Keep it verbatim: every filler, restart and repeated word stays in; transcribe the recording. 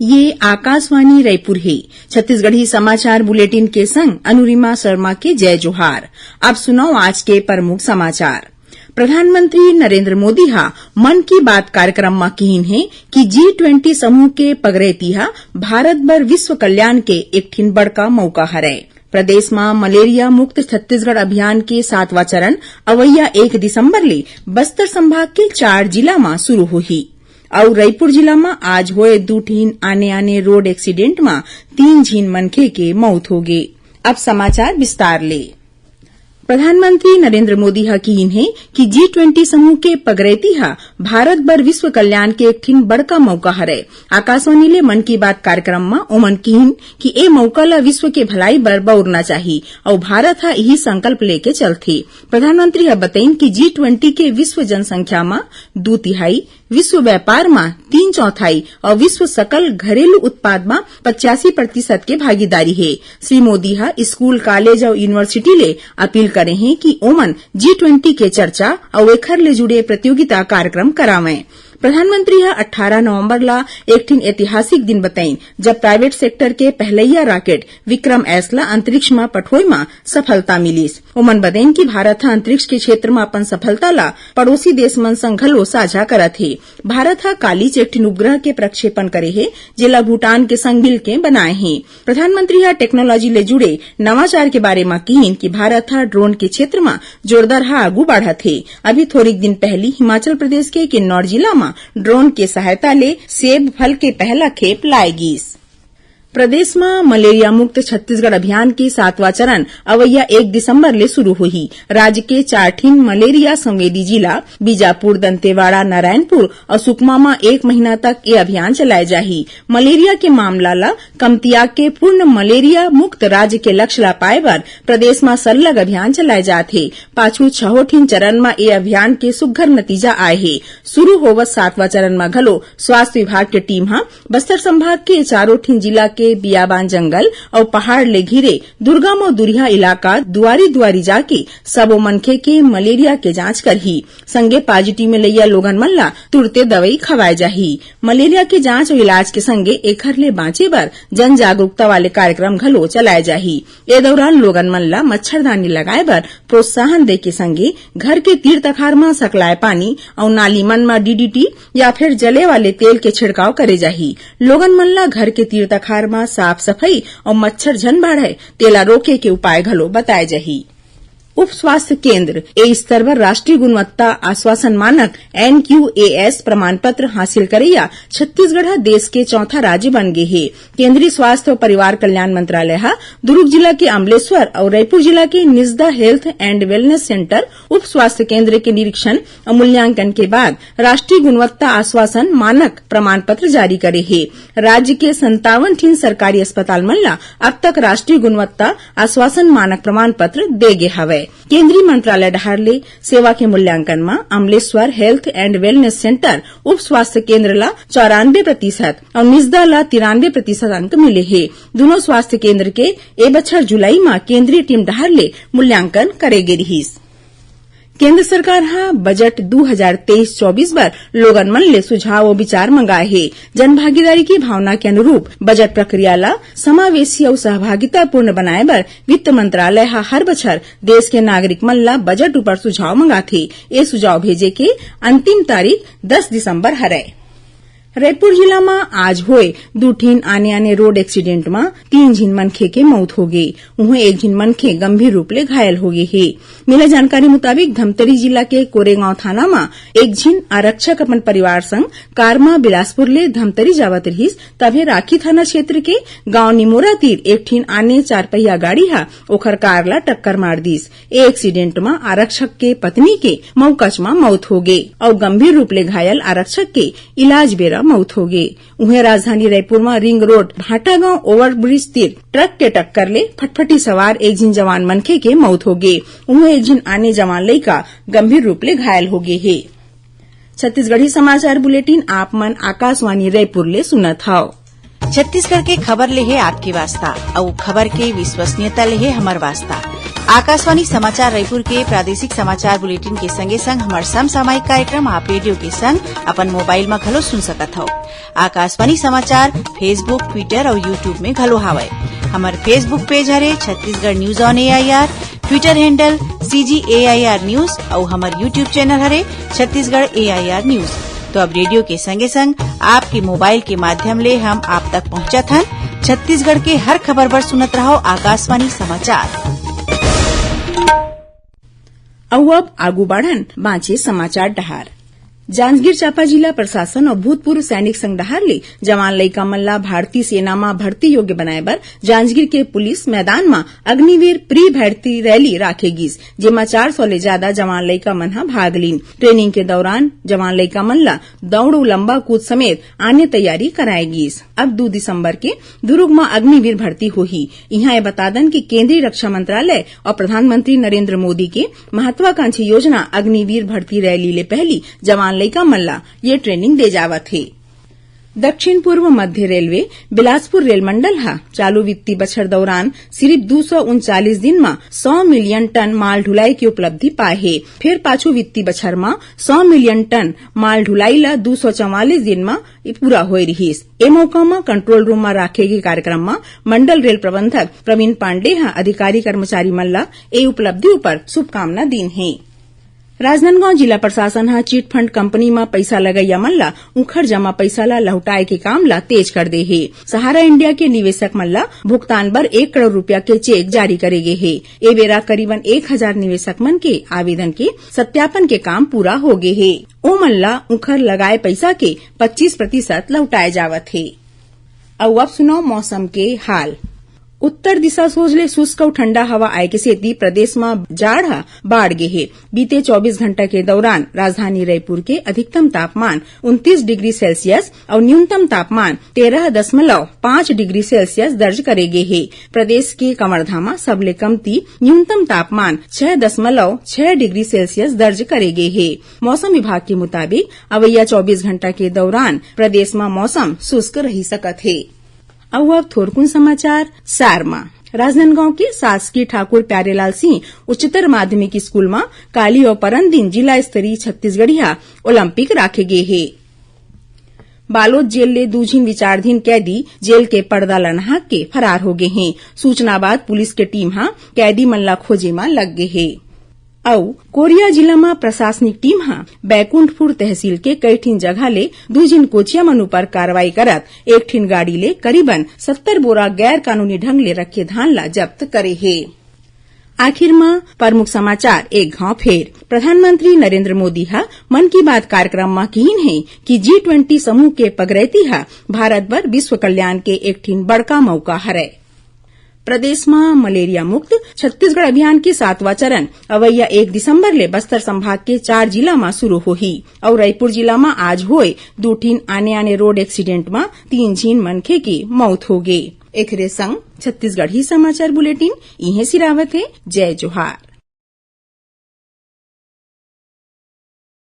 ये आकाशवाणी रायपुर हे। छत्तीसगढ़ी समाचार बुलेटिन के संग अनुरिमा शर्मा के जय जोहार। अब सुनव आज के प्रमुख समाचार। प्रधानमंत्री नरेंद्र मोदी ह मन की बात कार्यक्रम म किहिन हे कि जी ट्वेंटी समूह के पगरैती ह भारत बर विश्व कल्याण के एक ठिन बड़का मौका हरय। प्रदेश म मलेरिया मुक्त छत्तीसगढ़ अभियान के सातवां चरण अवइया एक दिसंबर ले बस्तर संभाग के चार जिला म शुरू होही। अउ रईपुर जिला म आज होए दू ठिन आने-आने रोड एक्सीडेंट म तीन झिन मनखे के मउत होगे। अब समाचार विस्तार ले। प्रधानमंत्री नरेंद्र मोदी ह किहिन हे कि जी ट्वेंटी समूह के पगरैती ह भारत बर विश्व कल्याण के एक ठिन बड़का मौका हरय। आकाशवाणी ले मन की बात कार्यक्रम म ओमन किहिन कि ए मौका ल विश्व के भलाई बर बउरना चाही अउ भारत ह इही संकल्प लेके चलथे। प्रधानमंत्री ह बतइन कि जी ट्वेंटी के विश्व जनसंख्या म दू तिहाई, विश्व व्यापार म तीन चौथाई अउ विश्व सकल घरेलू उत्पाद म पचासी प्रतिशत के भागीदारी हे। श्री मोदी ह स्कूल, कॉलेज अउ यूनिवर्सिटी ले अपील करे हें कि ओमन जी ट्वेंटी के चर्चा अउ एखर ले जुड़े प्रतियोगिता कार्यक्रम करावंय। प्रधानमंत्री ह अट्ठारह नवंबर ला एक ठिन ऐतिहासिक दिन बतइन, जब प्राइवेट सेक्टर के पहलइया रॉकेट विक्रम एस ला अंतरिक्ष म पठोय म सफलता मिलिस। ओमन बतइन कि भारत ह अंतरिक्ष के क्षेत्र म अपन सफलता ला पड़ोसी देश मन संग घलो साझा करत हे। भारत ह कालीच एक ठिन उपग्रह के प्रक्षेपण करे हे, जेला भूटान के संग मिलके बनाए हे। प्रधानमंत्री ह टेक्नोलॉजी ले जुड़े नवाचार के बारे म किहिन कि भारत ह ड्रोन के क्षेत्र म जोरदार ह आगू बढ़त हे। अभी थोरिक दिन पहली हिमाचल प्रदेश के किन्नौर जिला म ड्रोन के सहायता ले सेब फल के पहला खेप लाए गीस। प्रदेश म मलेरिया मुक्त छत्तीसगढ़ अभियान के सातवां चरण अवइया एक दिसंबर ले शुरू होही। राज्य के चार ठिन मलेरिया संवेदी जिला बीजापुर, दंतेवाड़ा, नारायणपुर अउ सुकमा म एक महीना तक ये अभियान चलाए जाही। मलेरिया के मामला ल कमतिया के पूर्ण मलेरिया मुक्त राज्य के लक्ष्य ला पाए बर प्रदेश म सरलग अभियान चलाए जात हे। पाछू छहो ठिन चरण म ये अभियान के सुग्घर नतीजा आए हे। शुरू होवत सातवां चरण म घलो स्वास्थ्य विभाग के टीम ह बस्तर संभाग के चारों ठिन जिला के बियाबान जंगल अउ पहाड़ ले घिरे दुर्गम अउ दुरिहा इलाका दुआरी दुआरी जाके सबो मनखे के मलेरिया के जांच करही। संगे पॉजिटिव मिलइया लोगन मन ला तुरते दवई खवाए जाही। मलेरिया के जांच अउ इलाज के संगे एखर ले बांचे बर जन जागरूकता वाले कार्यक्रम घलो चलाए जाही। ए दौरान लोगन मन ला मच्छरदानी लगाए बर प्रोत्साहन दे के संगे घर के तीर तखार म सकलाए पानी अउ नाली मन म डीडीटी या फिर जले वाले तेल के छिड़काव करे जाही। लोगन मन ला घर के तीर तखार म साफ सफाई अउ मच्छर झन बाढ़य, तेला रोके के उपाय घलो बताए जाही। उप स्वास्थ्य केंद्र ए स्तर बर राष्ट्रीय गुणवत्ता आश्वासन मानक, एनक्यूएएस, प्रमाण पत्र हासिल करइया छत्तीसगढ़ ह देश के चौथा राज्य बन गे हे। केंद्रीय स्वास्थ्य अउ परिवार कल्याण मंत्रालय ह दुर्ग जिला के अमलेश्वर अउ रायपुर जिला के निजदा हेल्थ एंड वेलनेस सेंटर उप स्वास्थ्य केंद्र के निरीक्षण अउ मूल्यांकन के बाद राष्ट्रीय गुणवत्ता आश्वासन मानक प्रमाण पत्र जारी करे हे। राज्य के संतावन ठिन सरकारी अस्पताल मन ला अब तक राष्ट्रीय गुणवत्ता आश्वासन मानक प्रमाण पत्र दे गे हवय। केंद्रीय मंत्रालय डहार ले सेवा के मूल्यांकन म Amleshwar health and wellness centre उप स्वास्थ्य केंद्र ला चौरानबे प्रतिशत अउ निजदा ला तिरानबे प्रतिशत अंक मिले हे। दुनों स्वास्थ्य केंद्र के ए बछर जुलाई म केंद्रीय टीम डहार ले मूल्यांकन करे गे रिहिस। केंद्र सरकार ह बजट दू हजार तेईस चौबीस बर लोगन मन ले सुझाव अउ विचार मंगाए हे। जनभागीदारी की भावना के अनुरूप बजट प्रक्रिया ला समावेशी अउ सहभागितापूर्ण बनाए बर वित्त मंत्रालय ह हर बछर देश के नागरिक मन ला बजट ऊपर सुझाव मंगाथे। ए सुझाव भेजे के अंतिम तारीख दस दिसंबर हरय। रायपुर जिला म आज होए दू ठिन आने-आने रोड एक्सीडेंट म तीन झिन मनखे के मउत होगे, उहें एक झिन मनखे गंभीर रूप ले घायल होगे हे। मिले जानकारी मुताबिक, धमतरी जिला के कोरेगांव थाना म एक झिन आरक्षक अपन परिवार संग कार म बिलासपुर ले धमतरी जावत रिहिस, तभे राखी थाना क्षेत्र के गांव निमोरा तीर एक ठिन आने चारपहिया गाड़ी ह ओखर कार ला टक्कर मार दिस। ए एक्सीडेंट म आरक्षक के पत्नी के मउकच म मउत होगे अउ गंभीर रूप ले घायल आरक्षक के इलाज बेरा मउत होगे। उहें, राजधानी रायपुर म रिंग रोड भाटागांव ओवरब्रिज तीर ट्रक के टक्कर ले फटफटी सवार एक झिन जवान मनखे के मउत होगे। उहें, एक झिन आने जवान लइका गंभीर रूप ले घायल होगे हे। छत्तीसगढ़ी समाचार बुलेटिन आप मन आकाशवाणी रायपुर ले सुनत हव। छत्तीसगढ़ के खबर ले हे आपके वास्ता, अउ खबर के विश्वसनीयता ले हे हमर वास्ता। आकाशवाणी समाचार रायपुर के प्रादेशिक समाचार बुलेटिन के संगे संग हमर समसामयिक कार्यक्रम आप रेडियो के संग अपन मोबाइल म घलो सुन सकत हव। आकाशवाणी समाचार Facebook, Twitter अउ YouTube में घलो हावय। हमर Facebook पेज हरे Chhattisgarh news on AIR, Twitter handle CG AIR news अउ हमर YouTube चैनल हरे छत्तीसगढ़ एआईआर न्यूज। तो अब रेडियो के संगे संग आपके मोबाइल के माध्यम ले हम आप तक पहुंचत हन। छत्तीसगढ़ के हर खबर बर सुनत रहो आकाशवाणी समाचार। अउ अब आगू बढ़न बांचे समाचार डहार। जांजगीर चांपा जिला प्रशासन अउ भूतपूर्व सैनिक संघ डहार ले जवान लइका मन ला भारतीय सेना म भर्ती योग्य बनाए बर जांजगीर के पुलिस मैदान म अग्निवीर प्री भर्ती रैली राखे गिस, जेमा चार सौ ले ज्यादा जवान लइका मन ह भाग लीन। ट्रेनिंग के दौरान जवान लइका मन ला दौड़ अउ लंबा कूद समेत आने तैयारी कराए गिस। अब दू दिसंबर के दुर्ग म अग्निवीर भर्ती होही। इहां ये बता दन कि केंद्रीय रक्षा मंत्रालय अउ प्रधानमंत्री नरेंद्र मोदी के महत्वाकांक्षी योजना अग्निवीर भर्ती रैली ले पहली जवान लइका मन ला ये ट्रेनिंग दे जावत हे। दक्षिण पूर्व मध्य रेलवे बिलासपुर रेल मंडल ह चालू वित्तीय बछर दौरान सिरिफ दू सौ उनचालीस दिन म सौ मिलियन टन माल ढुलाई के उपलब्धि पाए हे। फेर पाछू वित्तीय बछर म सौ मिलियन टन माल ढुलाई ल दू सौ चवालीस दिन म पूरा होए रिहिस। ए मौका म कंट्रोल रूम म राखे गे कार्यक्रम म मंडल रेल प्रबंधक प्रवीण पांडे ह अधिकारी कर्मचारी मन ल ए उपलब्धि उपर शुभकामना दीन हे। राजनांदगांव जिला प्रशासन ह चिट फंड कंपनी म पइसा लगइया मन ल उंखर जमा पइसा ल लहुटाए के काम ल तेज कर दे हे। सहारा इंडिया के निवेशक मन ल भुगतान बर एक करोड़ रुपया के चेक जारी करे गे हे। ए बेरा करीबन एक हजार निवेशक मन के आवेदन के सत्यापन के काम पूरा हो गे हे। ओमन ल उंखर लगाए पइसा के पच्चीस प्रतिशत लहुटाए जावत हे। अउ अब सुनव मौसम के हाल। उत्तर दिशा सोज ले शुष्क अउ ठंडा हवा आए के सेती प्रदेश म जाड़ ह बाढ़ गे हे। बीते चौबीस घंटा के दौरान राजधानी रायपुर के अधिकतम तापमान उनतीस डिग्री सेल्सियस अउ न्यूनतम तापमान तेरह दशमलव पाँच डिग्री सेल्सियस दर्ज करे गे हे। प्रदेश के कवर्धा म सबले कमती न्यूनतम तापमान छह दशमलव छह डिग्री सेल्सियस दर्ज करे गे हे। मौसम विभाग के मुताबिक अवइया चौबीस घंटा के दौरान प्रदेश म मौसम शुष्क रहि सकत हे। अउ अब थोरकुन समाचार सार म। राजनांदगांव के शासकीय ठाकुर प्यारेलाल सिंह उच्चतर माध्यमिक स्कूल म काली अउ परन दिन जिला स्तरीय छत्तीसगढ़िया ओलंपिक राखे गे हे। बालोद जेल ले दू झिन विचारधीन कैदी जेल के पर्दा ल नहाक के फरार हो गे हें। सूचना बाद पुलिस के टीम ह कैदी मन ला खोजे म लग गे हे। अउ कोरिया जिला म प्रशासनिक टीम ह बैकुंठपुर तहसील के कई ठिन जगह ले दू झिन कोचिया मन ऊपर कार्रवाई करत एक ठिन गाड़ी ले करीबन सत्तर बोरा गैर कानूनी ढंग ले रखे धान ला जब्त करे हे। आखिर म प्रमुख समाचार एक घाव फेर। प्रधानमंत्री नरेंद्र मोदी ह मन की बात कार्यक्रम म किहीन हे कि जी ट्वेंटी समूह के पगरैती ह भारत बर विश्व कल्याण के एक ठिन बड़का मौका हरय। प्रदेश म मलेरिया मुक्त छत्तीसगढ़ अभियान के सातवां चरण अवइया एक दिसंबर ले बस्तर संभाग के चार जिला म शुरू होही। अउ रायपुर जिला म आज होए दू ठिन आने-आने रोड एक्सीडेंट म तीन झिन मनखे के मौत होगे। एखरे संग छत्तीसगढ़ी समाचार बुलेटिन इहें सिरावत हे। जय जोहार।